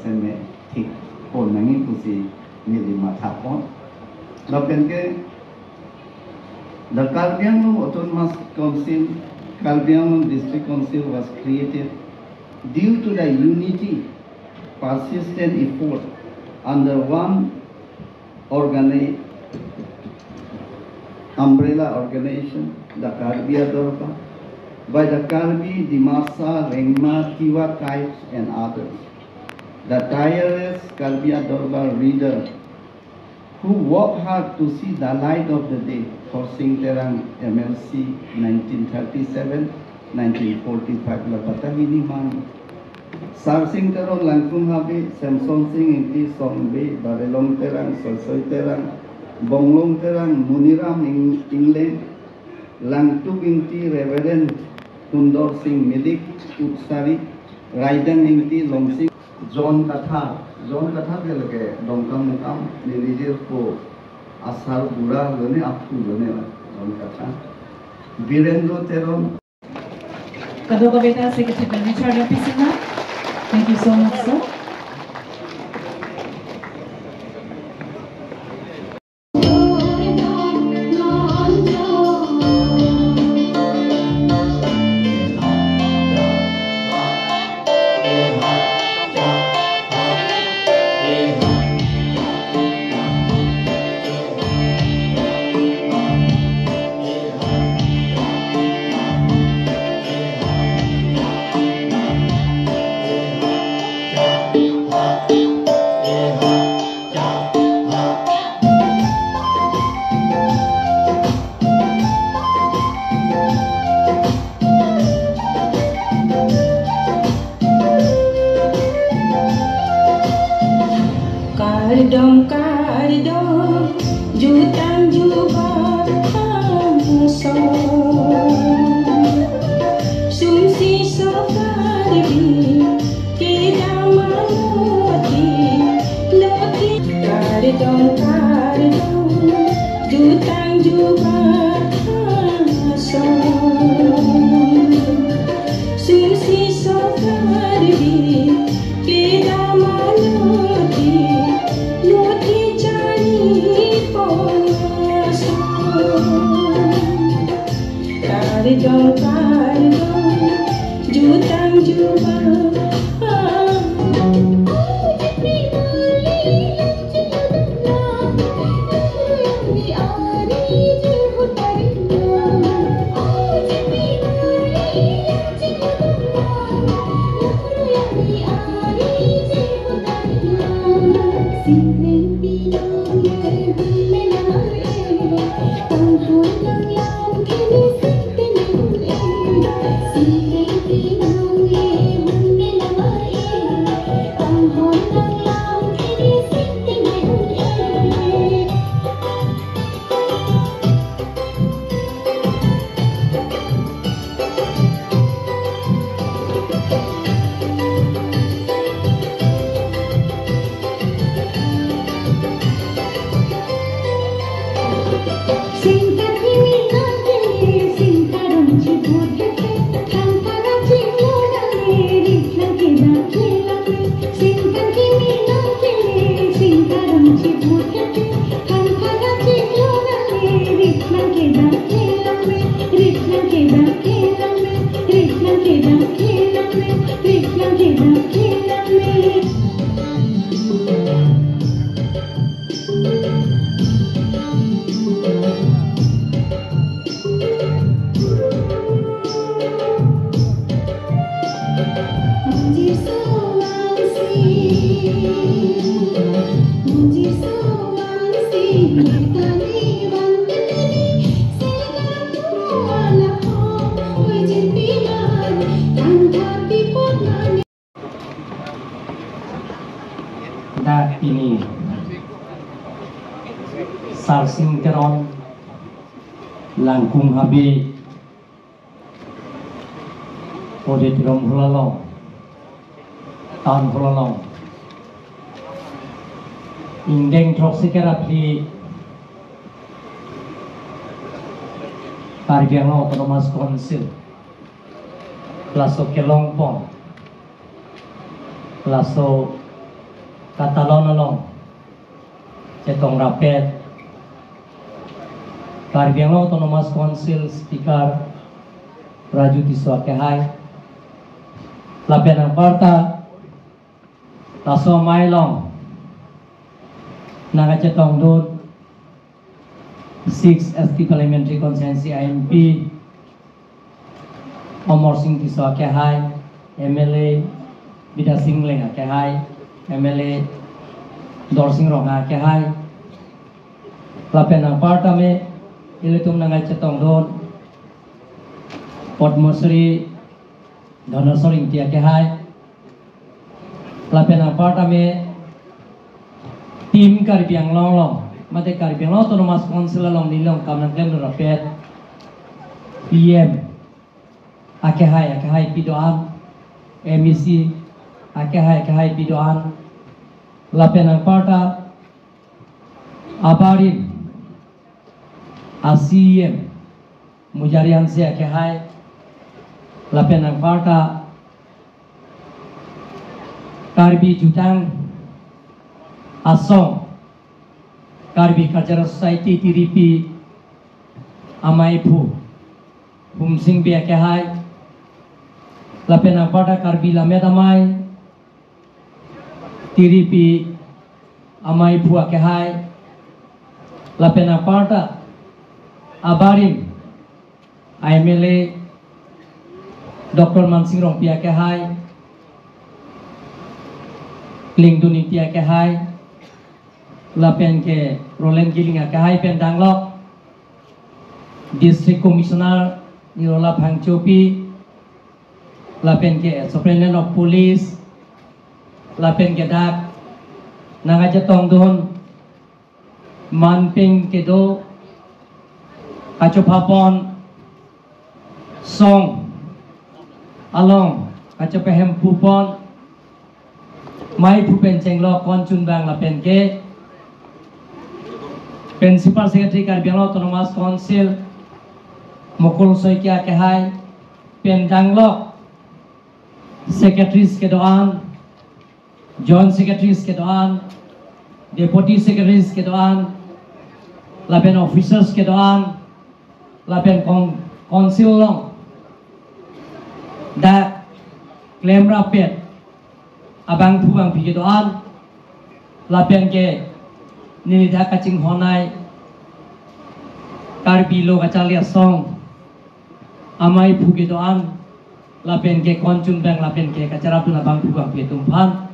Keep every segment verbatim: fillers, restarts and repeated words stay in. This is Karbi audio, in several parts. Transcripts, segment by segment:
seme thik pon nangji pusi neli mathapon. Lapen ke the Karbi Anglong Autonomous Council, Karbi Anglong District Council was created due to the unity, persistent effort under one organi-, umbrella organization, the Karbi Adorbar, by the Karbi, Dimasa, Rengma, Tiwa tribes and others. The tireless Karbi Adorbar leader who worked hard to see the light of the day, Khorsing Terang, M L C, nineteen thirty-seven, nineteen forty-five la patahini mang. Sarsing Teron, Langkung Habe, Semson Sing Ingti, Song Bey, Barelong Terang, Soisoi Terang, Bonglong Terang, Muniram Ing-, Ingleng, Langtuk Ingti, Reverend Sundor Sing Milik, Utsari, Raidang Ingti, Longsing, John Kathar, John Kathar ke lake Dongkamukam, neli jirpo asar bura lone, aphu lone la, John Kathar, Birendra Teron, Kadokave ta secretary Richard Lapisina. Thank you so much, sir. Kardom, kardom, jutang jubak angsong. Sumsi so Karbi kedam aloti, loti. Kardom, kardom, jutang jubak angsong. Sumsi so Karbi kedam aloti, loti chari pon angsong. Kardom, kardom, jutang jubak. Dak pini Sarsing Teron, Langkung Habe Auditorium hall along, Town Hall along, ingdeng throksi kera phli Karbi Anglong Autonomous Council laso kelongpon, laso Katalon along chetong rapet Karbi Anglong Autonomous Council Speaker Raju Tisso akehai, lapen anparta laso amei along nangkachetongdun six S T Parliamentary Constituency I M P Amarsing Tisso akehai, M L A Bidya Sing Engleng akehai, M L A Dorsing Ronghang akehai, lapen anparta me ilitum nangkachetongdun Padma Shri Dhanaswar Ingti akehai, lapen anparta me Team Karbi Anglong along, mate Karbi Anglong Autonomous Council along neli along kam nangklemdun rapet P M akehai akehai pi do-an, M A C akehai akehai pi do-an, lapen anparta abarim a C E M Mujari Hanse akehai, lapen anparta Karbi Jutang Asong Karbi Cultural Society Tiripi ameiphu Humsing Bey akehai, lapen anparta Karbi Lammet Amei Tiripi ameiphu akehai, lapen anparta abarim M L A Doctor Mansing Rongpi akehai, Klingdun Ingti akehai, lapen ke Roland Killing akehai pen danglok District Commissioner Nirola Phangchopi, lapen ke Superintendent of Police, lapen ke dak nangkachetongdun manpeng kedo kachophapon song along kachopehempupon meiphu pen chenglok konchunbang lapen ke Principal Secretary Karbi Anglong Autonomous Council Mukul Saikia akehai pen danglok secretaries kedo-an, Joint Secretaries kedo-an, Deputy Secretaries kedo-an, lapen officers kedo-an, lapen kon-, Council along dak klem rapet abangphu bangphi kedo-an, lapen ke neli dak kachinghon-ai Karbi Lo Kacharli Asong ameiphu kedo-an, lapen ke konchunbang lapen ke kacherapdun abangphu bangphi atum aphan,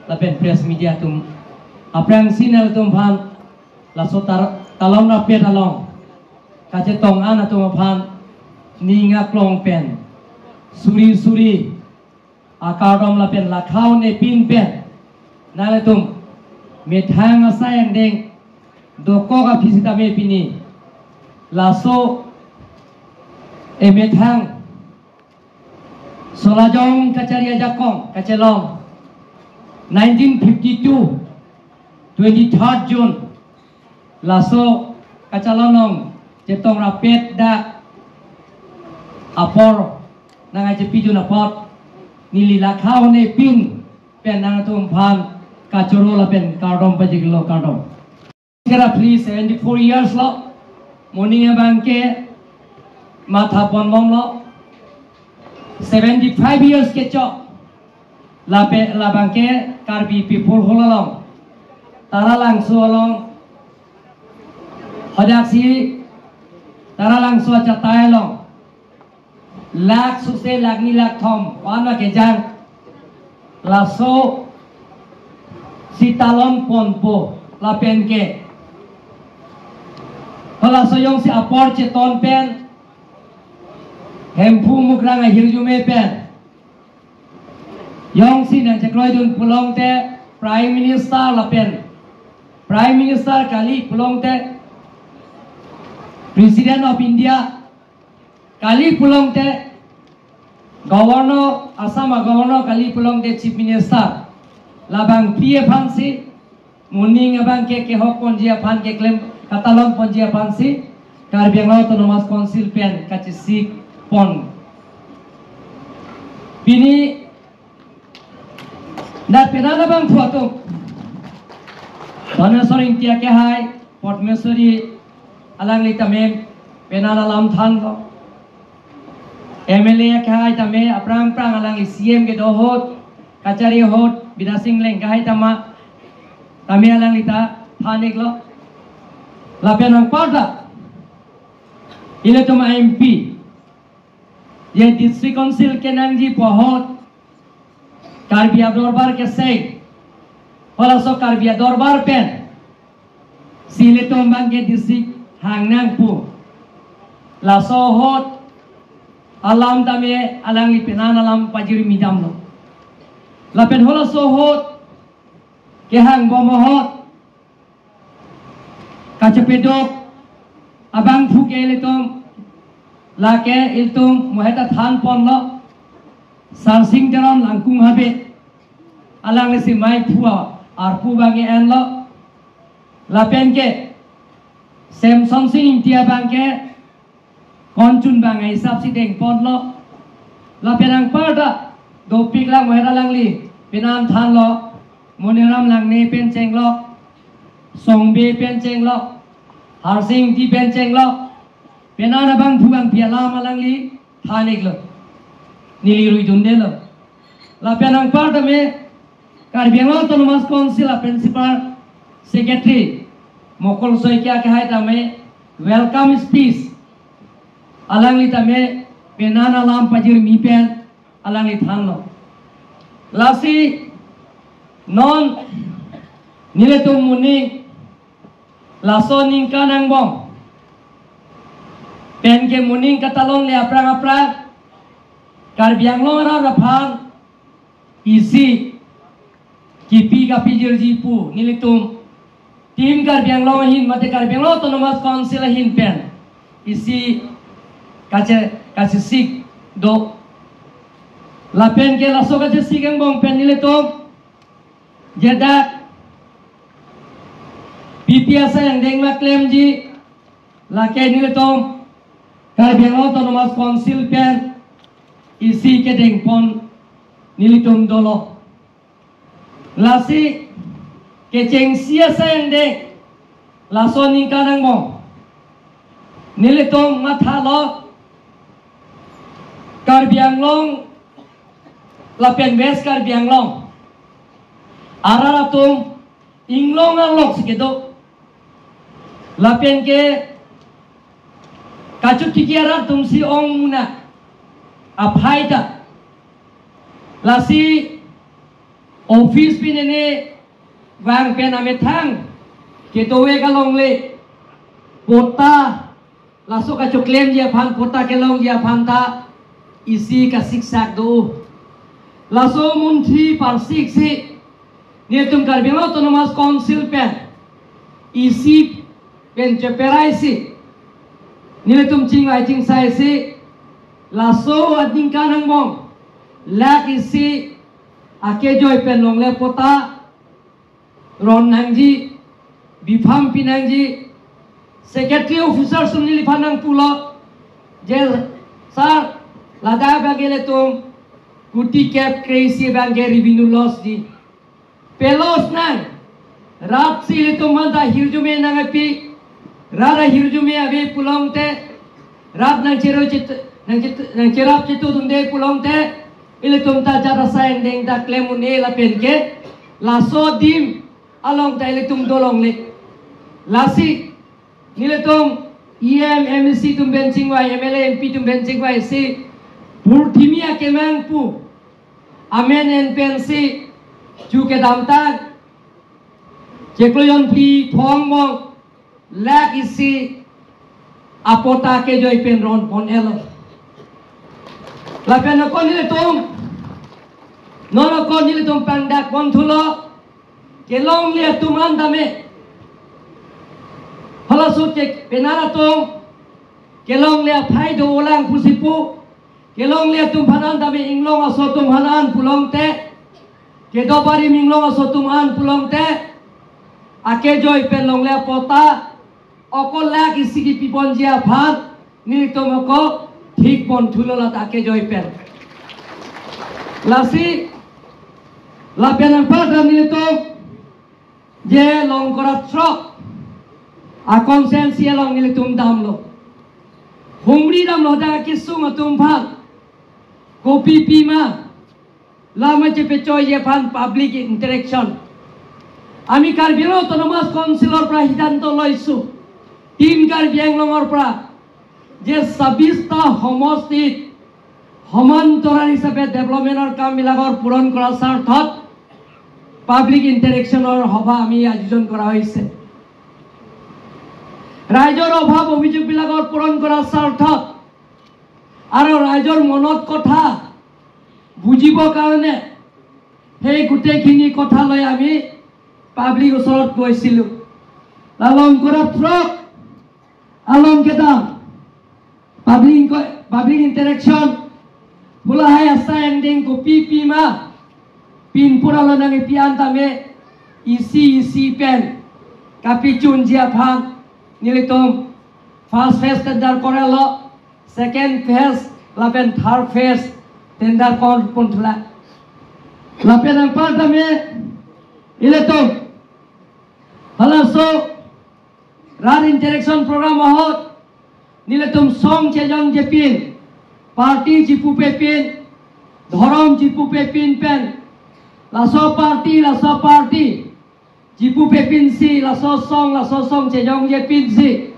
lapen press media atum, aphrangsi nanglitum aphan laso tar-, talon rapet along kachetong an atum aphan ning aklong pen suri suri akardom lapen lakha un-e pin pen nanglitum methang asai angdeng dokok aphi sitame pini laso emethang Solajong Kachari Ajakong kachelong nineteen fifty-two, twenty-third June, laso kachalon along chetong rapet dak apor nangkachepidun apot neli lakha un-e pin pen nangtum aphan kachoro lapen kardom pajirlo, kardom. Kera phli seventy-four years lo, moning abang ke matha ponbomlo, seventy-five years kechok, lapen labang ke Karbi People Hall along, Taralangso along, hadaksi Taralangso achatai along, lakh suse lakh ni lakh thom, wan ma kejang. Laso si talon ponpo lapen ke. Halaso jongsi apor cheton pen, Hemphu Mukrang ahirjume pen jongsi nangchekroidun pulote Prime Minister lapen Prime Minister kali pulote President of India kali pulote Governor, Assam a-Governor kali pulote Chief Minister, labangpi aphansi moning abang ke kehok ponji aphan, keklem katalon ponji aphansi Karbi Anglong Autonomous Council pen kachesik pon. Pini dak penang abangphu atum Dhoneswar Ingti akehai, Padmeswari, alangli tame penan alam thanlo. M L A akehai tame aphrang aphrang alangli C M kedo ahut, kachari ahut, Bidya Sing Engleng akehai tame, tame alangli ta than-iklo. Lapen anparta, ilitum M P, je District Council kenangji pu ahut, Karbi adorbar keseng, halaso Karbi adorbar pen si ilitum abangke district hang nang pu, laso ahut alam tame alangli penan alam pajirmi damlo. Lapen halaso ahut kehang bom ahut kachepeduk abangphu ke ilitum, lake ilitum mo heta than ponlo, Sarsing Teron Langkung Habe, alangli si maiphu arpu abangke enlo. Lapen ke Semson Sing Ingti abangke konchun abang ahisap si deng ponlo. Lapen anparta dopik lang mo heta alangli penan thanlo, Moniram Langne pen chenglok, Songbe pen chenglok, Harsing Ingti pen chenglok, penan abangphu abangpi alam alangli than-iklo, neli ruidundelo. Lapen anparta me Karbi Anglong Autonomous Council a Principal Secretary Mokol Saikia akehai tame welcome speech alangli tame penan alam pajirmi pen alangli thanlo. Lasi non nelitum moning laso aningkan angbong pen ke moning katalongle aphrang aphrang Karbi Anglong arat aphan isi kipi kapijirji pu nelitum Team Karbi Anglong ahin mate Karbi Anglong Autonomous Council ahin pen isi kache, kachesik do. Lapen ke laso kachesik angbong pen nelitum jedak P P asai angdeng ma klemji, lake nelitum Karbi Anglong Autonomous Council pen isi kedeng pon nelitum dolo. Lasi kechengsi asai angdeng laso aningkan angbong nelitum mathalo Karbi Anglong lapen West Karbi Anglong arat atum inglong arlok si kedo. Lapen ke kachotiki arat atum si ong muna aphai ta. Lasi office pinene vang pen amethang kedo-ik alongle patta, laso kachoklemji aphan, patta kelongji aphan ta isi kasiksak do. Laso munthi parsik si nelitum Karbi Anglong Autonomous Council pen isi pen cheperai si nelitum chingvai chingsai si laso aningkan angbong lakh isi akejoi pen longle patta ron nangji, bipham pi nangji, secretary officer atum neliphan nangpulo, je sir, ladak abangke ilitum kuti kep kre-isi abangke revenue loss ji. Pe-loss nang, rat si ilitum manta hirjume nangpi, rat ahirjume ave pulote, rat nangchero chit, nangchit, nangcherap chitudunde pulote, ilitum ta jat asai angdeng ta klem un-e lapen ke, laso adim along ta ilitum dolongle. Lasi, nelitum E M, M A C atum pen chingvai, M L A, M P atum pen chingvai si, purthimi akemang pu, amen en pensi, chu kedamtang, chiklo jonphli phongo angbong, lakh isi apatta kejoi pen ron pon-etlo. Lapen ako nelitum, non ako nelitum pangdak pon thulo, kelongle atum an tame, halaso ke penan atum, kelongle aphai do-olang pusi pu, kelongle atum aphan an tame inglong aso atum aphan an pulote, kedo barim inglong aso atum an pulote, akejoi pen longle apatta, ako lakh isi kipi ponji aphan, nelitum ako thik pon thulo lata akejoi pen. Lasi, lapen anparta nelitum, Je Longkora throk a constituency along nelitum damlo. Humri damlo dak kesung atum aphan. Kopi pima. Lama chepechoiji aphan public interaction. Ami Karbi Anglong Autonomous Council-or pra hidanto loisu. Team Karbi Anglong-or pra. Je sabista homostit সমান্তৰাল হিচাপে ডেভেলপমেণ্টৰ কামবিলাকৰ পূৰণ কৰাৰ স্বাৰ্থত পাব্লিক ইণ্টাৰেকশ্যনৰ সভা আমি আয়োজন কৰা হৈছে। ৰাইজৰ অভাৱ অভিযোগবিলাকৰ পূৰণ কৰাৰ স্বাৰ্থত আৰু ৰাইজৰ মনত কথা বুজিবৰ কাৰণে সেই গোটেইখিনি কথা লৈ আমি পাব্লিক ওচৰত গৈছিলোঁ। Longkora throk along kedam public, public interaction pu lahai asai angdeng kopi pima pinpur along nangkepi-an tame isi isi pen kapachunji aphan nelitum first phase tender korlo, second phase lapen third phase tender korpon thula. Lapen anpar tame ilitum halaso rat interaction program ahut nelitum song chejongje pin, party chipupepin, dhorom chipupepin pen, laso party, laso party chipupepinsi, laso song, laso song chejongje pinsi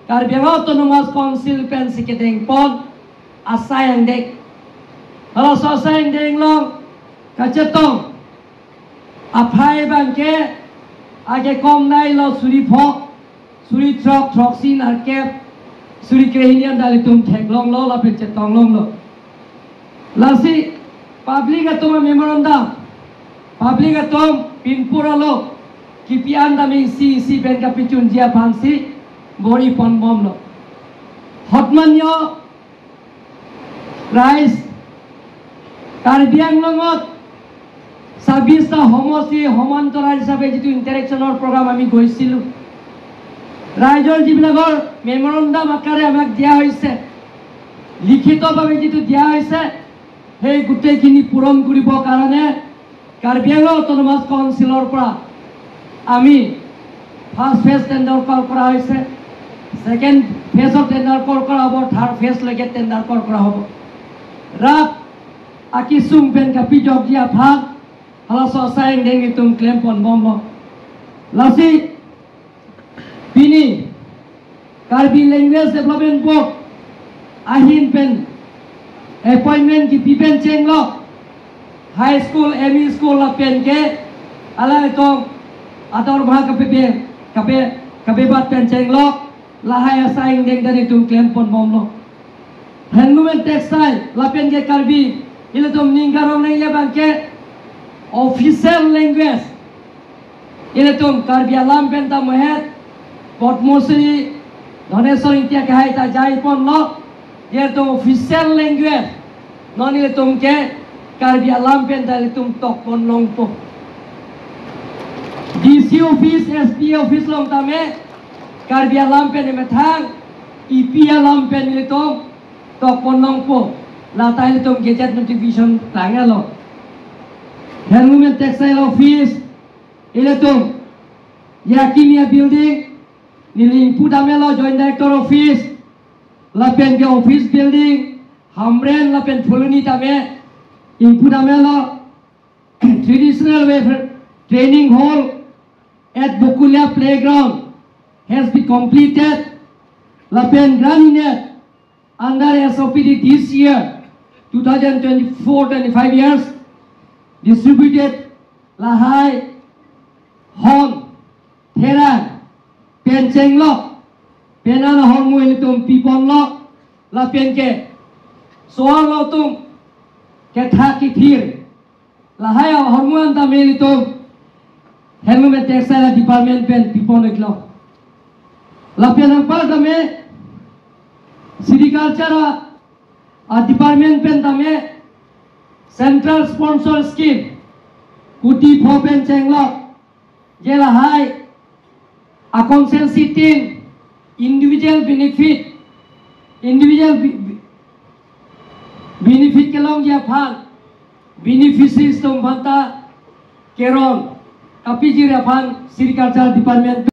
Karbi Anglong Autonomous Council pensi kedengpon asai angdeng. Halaso asai angdeng along kachetong aphai abangke ake komnailo suri pho, suri throk, throksi, nerkep, suri krehini anta ilitum theklonglo lapen chetonglonglo. Lasi public atum a-memorandum, public atum pinpur along kipi-an tame isi isi pen kapachunji aphansi bor-iponbomlo. Hotmanyo rais Karbi Anglongot sabista সমষ্টি সমান্তৰাল হিচাপে যিটো ইণ্টাৰেকশ্যনৰ প্ৰগ্ৰাম আমি গৈছিলোঁ, ৰাইজৰ যিবিলাকৰ মেমৰেণ্ডাম আকাৰে আমাক দিয়া হৈছে, লিখিতভাৱে যিটো দিয়া হৈছে, সেই গোটেইখিনি পূৰণ কৰিবৰ কাৰণে কাৰ্বি আংলং অট'নমাছ কাউন্সিলৰ পৰা আমি ফাৰ্ষ্ট ফেজ টেণ্ডাৰ কল কৰা হৈছে, ছেকেণ্ড ফেজৰ টেণ্ডাৰ কল কৰা হ'ব, থাৰ্ড ফেজলৈকে টেণ্ডাৰ কল কৰা হ'ব। Rat akesung pen kapejokji aphan halaso asai angdeng itum klemponbomlo. Lasi pini Karbi Language Development Board ahin pen appointment kipi pen chenglok, high school, M E school lapen ke alanglitum ador bha kape, kape, kapebat pen chenglok, lahai asai angdeng ta itum klemponbomlo. Handloom and textile lapen ke Karbi ilitum ning karong nangji abangke official language ilitum Karbi alam pen ta mohet, Padma Shri Dhaneswar Ingti akehai ta jaiponlo, ilitum official language non ilitum ke Karbi alam pen ta ilitum tokponlongpo. D C office, S P office along tame Karbi alam pen emethang, E P alam pen ilitum tokponlongpo. Lata ilitum gazette notification tanglo. Handloom and textile office ilitum Yakimiya building neli ingpu damlo, Joint Director office lapen ke office building, Hamren lapen Phuloni tame ingpu damlo. Traditional welfare training hall at Bokulia playground has been completed. Lapen Gramin Act under S O P D this year, two thousand twenty-four twenty-five years, distributed lahai hon, therang pen chenglok, penan ahormu ilitum piponlo, lapen ke so-arlo atum ketha kethir lahai ahormu an tame ilitum Handloom and Textile Department pen pipon-iklo. Lapen anpar tame Sericulture a, a department pen tame central sponsor scheme kuti pho pen chenglok, je lahai a constituency tin individual benefit, individual be-, be-, benefit kelongji aphan beneficiaries atum aphanta keron kapejir aphan Sericulture Department